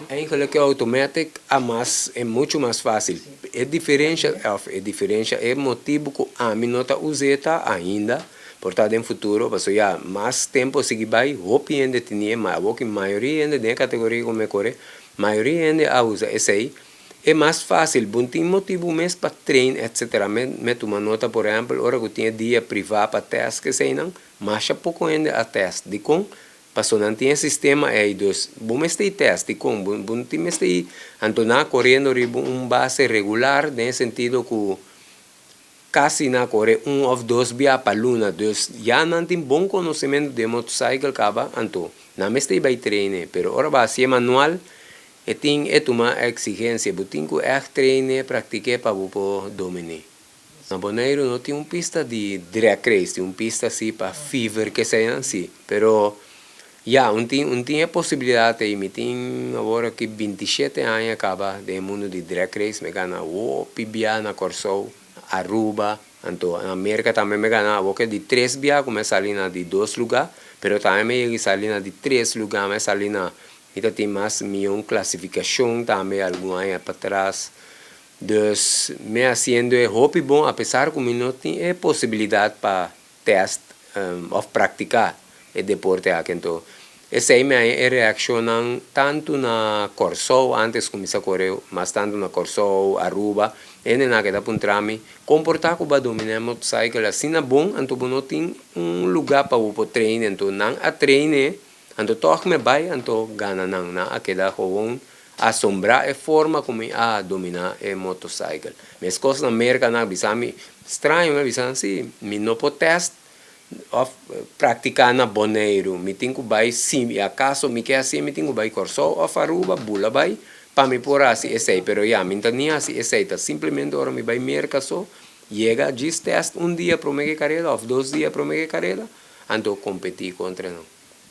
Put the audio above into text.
Eigenlijk e automatic a mas e muchu mas fásil. E diferensha òf e diferensha e motibu ku ami no ta us'é ta ainda por ta den futuro pasobra ya mas tempu a sigui bai hopi hende tinié ma awor ki mayoria hende den e kategoria ku mi kore mayoria hende a usa esei e mas fásil bo no tin motibu mes pa train etcetera mi mi tuma nota por ehèmpel ora ku tin e dia privá pa tèst keseinan masha poko hende a tèst dikon. Paso nan tin e sistema ei, dus bo mester i test dikon bo bo no tin mester i anto nan a koriendo riba un base regular den e sentido ku kasi nan a kore un òf dos bia pa luna, dus ya nan tin bon konosementu di e motorcycle kaba anto nan mester i bai traine, pero ora bo hasi e manual e tin e tuma eksigensia, bo tin ku ègt traine, praktik'é pa bo por dominé. Na Boneiru no tin un pista di drag race, tin un pista si pa fever keseinan si, pero ya un tin un tin e posibilidad ei, mi tin awor aki 27 aña kaba den e mundu di drag race, mi gana hopi bia na Kòrsou, Aruba, anto na Merka tambe mi gana, awor ke di tres bia ku mi a sali na di dos luga, pero tambe mi yega sali na di tres luga, mi a sali na mi ta tin mas mion klasifikashon tambe algun aña patras. Dus mi haciendo e hopi bon apesar cu mi no tin e posibilidad pa test of practica e deporte aki. Anto esey mi haña e reaccionnan tanto na Corsou, antes cu mi sa core mas tanto na Corsou, Aruba, hendenan a keda puntra mi con por ta cu bo a domina e motorcycle asina bon anto bo no tin un luga pa bo por train. Anto nan a train e Anto tòg mi a bai anto gana nan. Nan a keda gewoon asombrá e forma ku mi a dominá e motosaikel. Meskos na Merka nan a bisa mi, straño, mi a bisa nan, sí, mi no por tèst òf praktiká na Boneiru. Mi tin ku bai, si akaso mi ke hasié, mi tin ku bai Kòrsou òf Aruba, bula bai, pa mi por hasi esei. Pero ya, mi no ta ni hasi esei, ta simplemente ora mi bai Merka so, yega djis tèst un dia promé ku e kareda òf dos dia promé ku e kareda, anto kompetí kontra nan.